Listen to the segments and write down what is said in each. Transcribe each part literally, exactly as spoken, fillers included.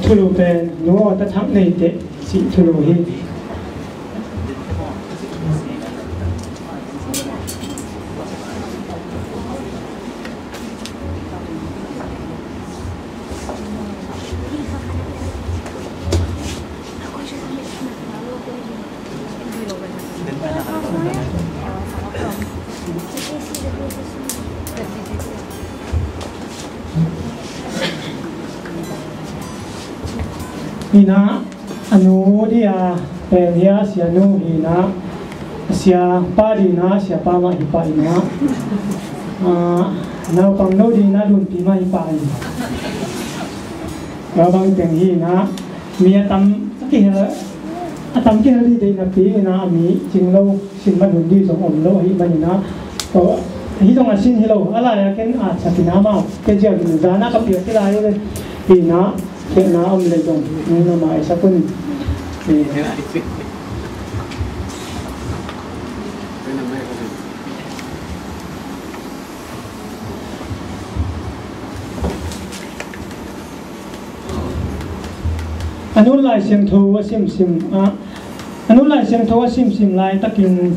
Thulu pen nu aw ta thak nei teh cih thulu hi. Hi na, a nu dia pen hia, sia nu hi na, sia pa di na, sia pa mah hi pah hi na. Ah, naupang no di na, lunpi mah hi pah hi. Tua bang teng hi na, mi a tam kihel, a tam kihel di deih napi hi na, a mi cing lo sin man hun di zong om lo ahih manin ah, aw, hih zong a sin hi lo, a lai a ken at sak in ah amau pia ziau in, zan a ka piak hi lai hi na, khialhna om leh zong nung na maisak un. A nun Lai Siangtho a simsim, ah, a nun Lai Siangtho a simsim laitakin,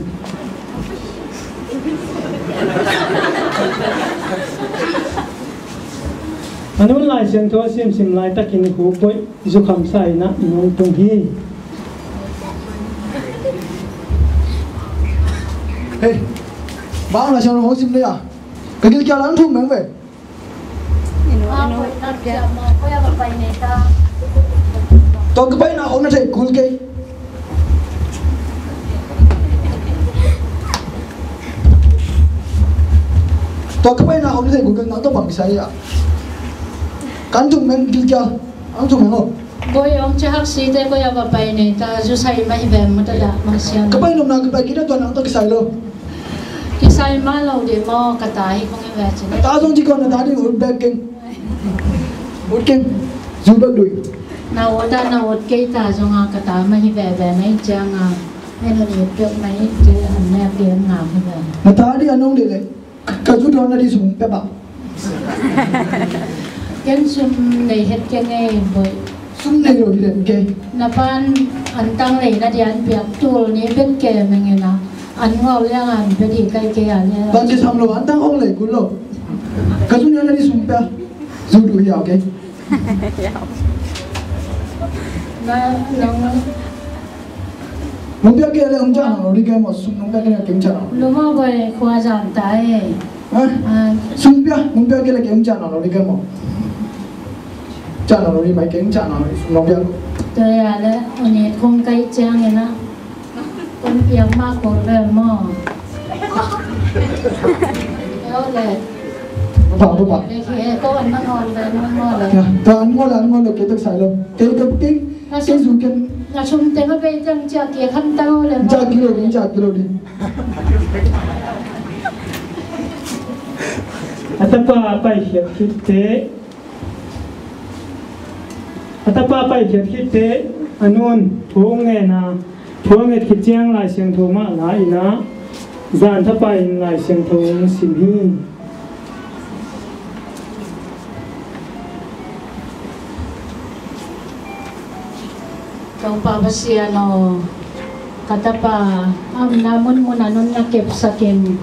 a nun Lai Siangtho a simsim laitakin Hu Boih zukhamsa in ah i nungtung hi. Hei, bang Lai Siangtho hong sim le a, ka gilkial ah hong thum meng ve. Tua ka paina khawng na thei kul kei. Tua ka paina khawng na thei kul kei, nang tawh bang kisai a. Kan thum meng gilkial, ang thum meng aw. Boih, hong ci hak site koi a va pai nei ta, zu sai mah hi ve maw, ta dah mah sian. Ka pai nopna ka pai kik na, tua nang tawh kisai lo. Kisai mah lo ding maw, ka ta hi kong hi ve cin. Ka ta zong ci kong, na ta ding ut bek keng. Ut keng. Zu bek lui. Na ut a, na ut kei ta zong a, ka ta mah hi veve na hi ciang a. En un it pek mah hi ci, an nek ding ngam hi ve. Na ta ding a nong ding leh. Ka zu dawn na di sum pia bang. Ken sum nei het keng ei, Boih. Sum nei lo hi den kei. Na pan an tang lei na di an piak tul ni bet ke mengena. An ngol liang an bet hi kai kei a liang. Ban ci sam lo, an tang ong lei kul lo. Ka zu dawn na di sum pia. Zu du hi a, okay. Na, nong Nong pia kei leh hong ciah nawn lo ding kei maw, sum nong pia kei leh kei hong ciah nawn lo. Lum aw Boih, khua zan ta e. Ha? Ah. Sum pia, nong pia kei leh kei hong ciah nawn lo ding kei maw. Ciah nawn lo ding pai, kei hong ciah nawn lo ding, sum nong pia. Tua ya leh, un it kong kai ciang in ah. Kong piak mah kul ve maw. Tua leh. Papa, papa. Leh khi e, ko an na ngol ve, ngol ve. Ya, ta an ngol, an ngol lo, kei tak sai lo. Kei tak ting. Kei zu ken. Na sum teng a bei teng ciah kik hamtang aw leh. Ciah kik lo ding, ciah kik lo ding. A tapa a paikhiat khit teh, a tapa a paikhiat khit teh, a nun thu hong ngen a, thu a nget khit ciang Lai Siangtho mah la in ah, zan thapai in Lai Siangtho hong sim hi. Topa Pasian aw, ka tapa a omna munmun ah nong na kepsak in,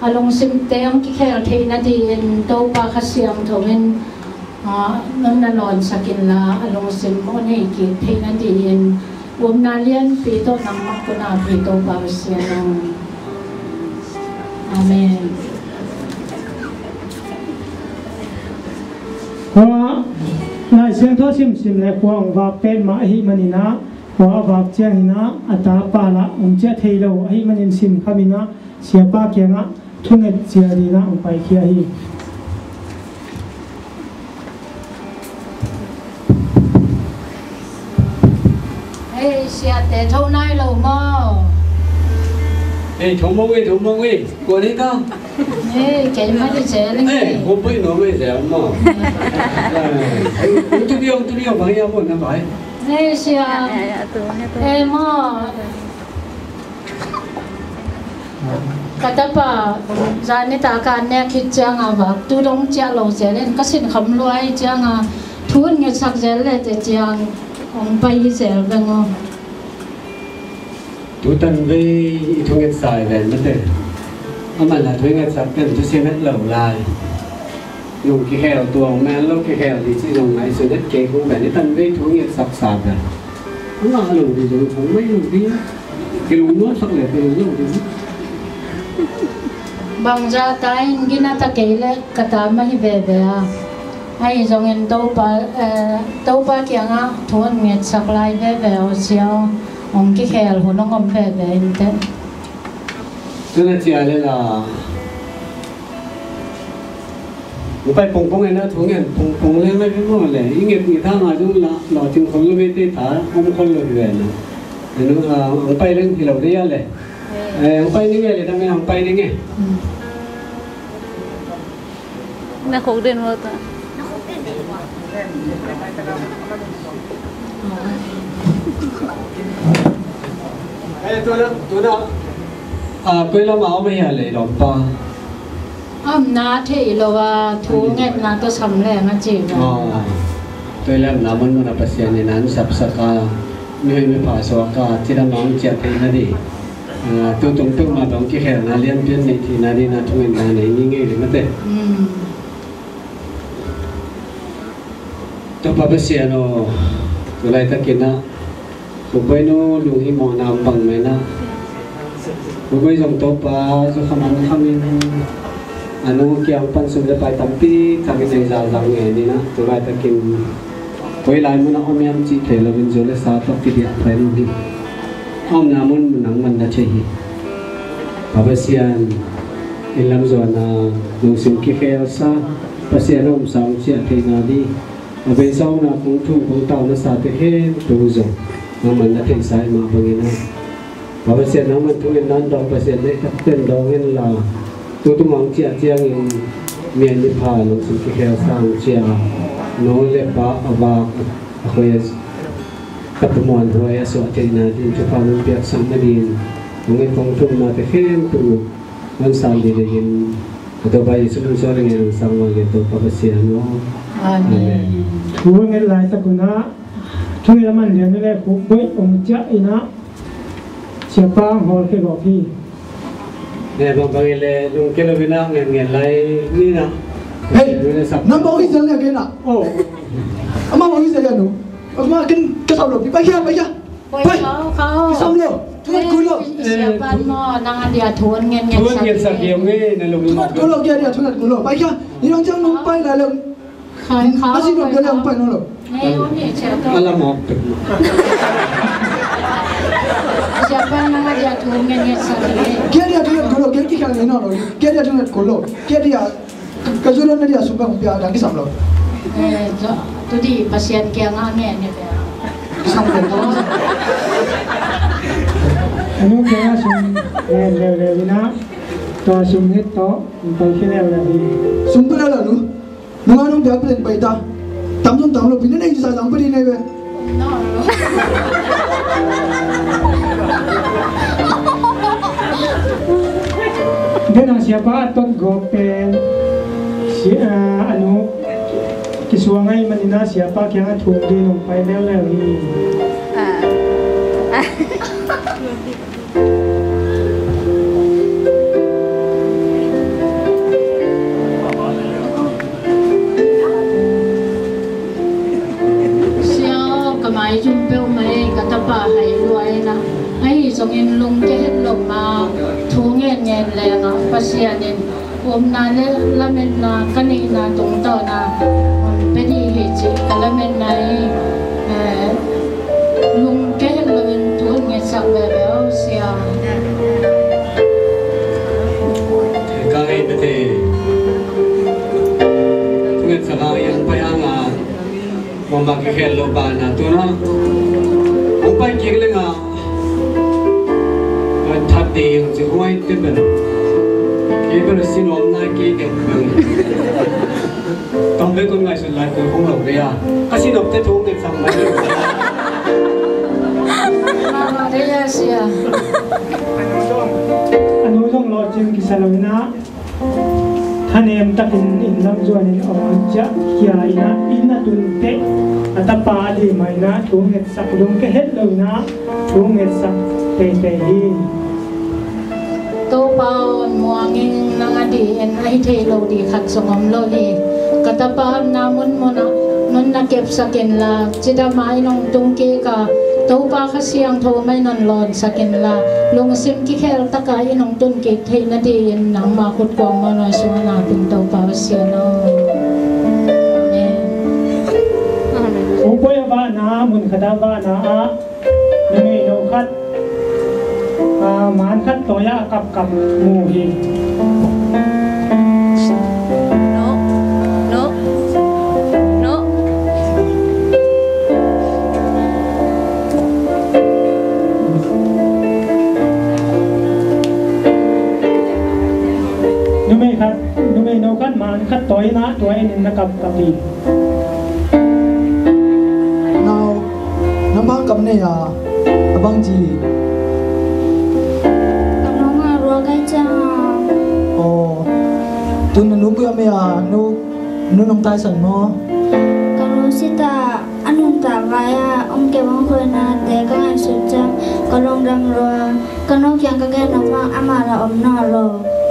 a lungsim teng kikhel theih nadingin Topa Kha Siangtho in, ah, nong na lawnsak inla, a lungsim hong nei kik theih nadingin, omna lianpi tawh nangmah kong ap hi Topa Pasian aw. Amen. Khua Lai Siangtho simsim leh khua hong vak pet mah ahih manin ah, khua a vak ciangin ah a tapa lah hong ciah thei lo ahih manin simkham in ah, siapa kiangah thunget ciah dingin ah hong paikhia hi. Hei, siate tho nai lo maw? Hei, tho mong e, tho mong e. Kua ni ka? Hei, kei mah i zel ing. Hei, hong pui no mah i zel maw? Hei, tu biong, tu biong, bang ia mo na bai. Hei, sia. Eh, maw. Ka tapa, zan nitak a nek khit ciang a vak, tu dong ciah lo ciang in, ka sinkham lua ahih ciang a, thu hong ngetsak zel le te ciang hong pai hi zel veng aw. Tu tan vei i thungetsa i ven mate. Amah na thungetsak pen tu si met lo lai. Nung kikhel tuang men lo kikhel di ci zong ngai su net kei kung ven i tan vei thungetsak sa pen. Nga lo di zong kung mai lo di. Kilung nuam sak le kilung lo di. Bangza ta in gina ta kei le ka ta ma hi veve a. Ahi zongin Topa, eh, Topa kiangah thu hong ngetsak lai veve aw sia aw. Hong kikhel hun hong om veve in te. Tuna cia le la. Upai pongpong ena thu ngen pongpong le ngai pi mo le. I nget nget hang a zong la lo ting khol lo ve te ta om khol lo ve na. Enu a upai leng hi lo de ya le. Eh, upai ni nge le dang ena upai ni nge. Na khuk den mo ta. Eh, tuna, tuna. Ah, koi lam a om a hia le lom pa. Om na thei lo a thu ngetna to sam le nga ci ba. Ah, koi lam na mun mun a Pasian in an sapsak a. Mihoi mipha suak a, cidam a hong ciah theihna ding. Ah, tu tung peuhmah bang kikhelna lianpi a neih theihna dingin a thungetna nei ni ngei le mate. Mm. Topa Pasian aw, tu laitakin ah, Pu Bawi nu lunghimawhna bang mah in ah, Pu Bawi zong Topa, zu khaman khamin, a nu kiang pan sum le pai tampi takin ei zahzah ngen in ah, tu laitakin koi lai munah om hiam cih thei loin zu le sa tawh kidiah pai lo hi. A omna mun nangman na thei hi. Pa Pasian, inn lam zuan a lungsim kikhelsa, Pasian a omsa hong ciah theihna ding, a beisa omna kong thum kong tau nasate khempeuh zong nangman na theihsa hi mah bangin ah, Pa Pasian nangman thungetna dawng Pasian deihtakte dawng inla, tu tung a hong ciah ciangin mi an mipha lungsim kikhelsa hong ciah a, nu le pa a vak a khoi a tapa muanhuai a suah theihna ding thupha hong piaksak nadingin hong et kong thumnate khempeuh hong san ding leiin, a Topa Jesuh min suang le ngen hong sang vanglian Topa Pasian aw. Amen. Thu a nget laitak un ah, thu a man lian le khuk boih hong ciah in ah, siapa hong hawl khia gawp hi. Ne, bang bang le lung kelo bina ngen ngen lai ni na. Hei, nang bang hi zel ne kena. Oh. Ama bang hi zel ya nu. Ama ken ka sau lo pi pai ya, pai ya. Pai. Kisam lo. Thu nget kul lo. Siapa mo nang a dia thu ngen ngen. Thu ngen sa dia ngen na lo. Thu nget kul lo, dia dia thu nget kul lo. Pai ya. Ni nang jang nung pai la lo. Khai, khai. Masi nop dia le hong pai nawn lo. Nei, om ni cia to. Ala mawk tuk. Siapa nang a dia thu ngen ngen sa ni. Kia dia thu nget kul lo, kia ki khang ni nawn lo. Kia dia thu nget kul lo. Kia dia ka zu lo na dia sum bang pia dang kisam lo. Eh, tu di Pasian kiangah ngen ni pia. Kisam lo. A nu kiangah sum ngen leuleu in ah. Tua sum nget tawh hong pai khia leuleu hi. Sum pai leuleu nu. Nunga nung biak pen pai ta. Tam zong tam lo, pi na nei sa zang pa di nei ve. Dena siapa a tot gawp pen si, ah, a nu kisuang ahih manin ah siapa kiangah thum ding hong pai leuleu hi. Ah. Sia aw, ka maizum peuhmah ei, ka tapa hai lua in ah, ahi zongin lungkia het lo ma, thu ngen ngen leng ah, Pasian in omna le lametna ka neihna tungtawn ah hong pia ding hi cih ka lametna hi. Eh, lungkia het loin thu hong ngetsak veve aw sia. Ka ngei pete. Thu ngetsak a yang pai hang a. Mama kikhel lo pa na tu na. Hong pai kik leng a. Ka that ding ci huai te pen. Kei pen sin om na kei te pen. Tong le kun ngai sun lai kun hong lo ve a. Ka sin om te thong te sang lai. Mama de ya sia. A nu zong lo cin kisa lo na. Thane Takin inn lam zuanin aw ciah khia in ah, inn a tun teh a tapa a lim ah in ah thu ngetsak, lungke het lo in ah thu ngetsak teitei hi. Topa aw, muang ing, nang a dih in a hi thei lo dih khat zong om lo hi. Ka tapa na munmun ah nong na kepsak inla, cidam ah in hong tung kik a, Topa Kha Siangtho mah in hong lawnsak inla, lungsim kikhel tak ah in hong tun kik theih nadingin nangma khut kuang mawhna sungah na pin, Topa Pasian aw. Amen. Amen. U Poi a vahna, mun khat a vahna ah numei no khat, ah, man khat tawi ah a kapkap mu hi. No, no, no. Numei khat, numei no khat, man khat tawi in ah, tawi in na kapkap hi. Nau, nang bang kam nei a, a bang ci hi. Ka nung a ruak ai ciang a. Aw, tun na nu kua mei a, nu, nu nong taisan maw? Ka nu sit a, a nuntak lai a, hong kep hong khuinate ka ngaihsut ciang ka lungdam lua. Ka nu kiang ka gen nop bang amah la om nawn lo.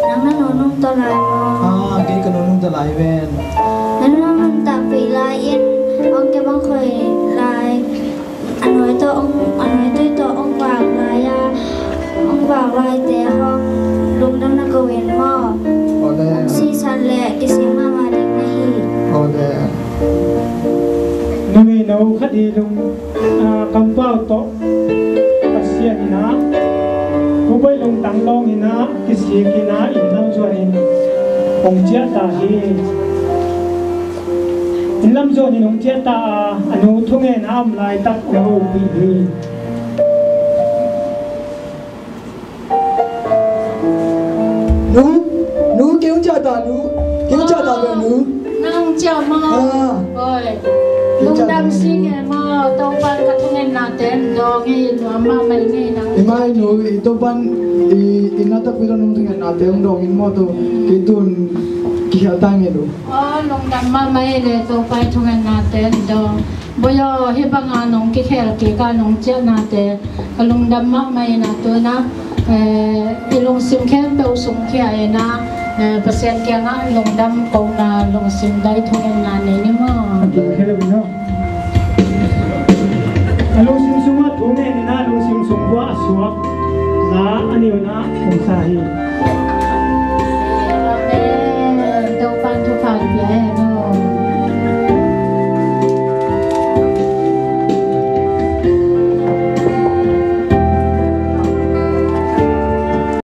Nang na nu nungta lai maw? Ah, kei ka nu nungta lai ven. Na nu nang nuntakpih lai in hong kep hong khui lai, a nuai tawh hong, a nuai tui tawh hong vak lai a, hong vak laite hong lungdam na ko in maw? Aw le. Hong sisan le kising mahmah ding na hi. Aw le. Numei no khat hi lung, ah, kampau tawh Pasian in ah, Pu Poi lungtang lawng in ah, kisik in ah, inn lam zuanin hong ciah ta hi. Inn lam zuanin hong ciah ta a, a nu thungen a om laitak hong hopih hi. Nu, nu, kei hong ciah ta, nu. Kei hong ciah ta ve, nu. Nang ciah maw? Ah. Oi. Kei ciah ta. Lungdam sing e maw? Topa'n ka thungennate hong dawng hi, nuam mahmah ing ei nang. I mai nu, i Topa'n i, i na takpi lo nong thungennate hong dawng in maw tu. Kei tun kikhel ta ing ei nu. Aw, lungdam mahmah ei le, Topa i thungennate hong dawng. Boi aw, hih banga nong kikhel kik a nong ciahnate ka lungdam mahmah in a, tu in a, eh, i lungsim khempeuh sungkhia in a, eh, Pasian kiangah lungdam kohna lungsim dai thungetna nei ni maw? A lungsim sungah thungen in a, lungsim sung khua a suak la a ni un a, hong sa hi.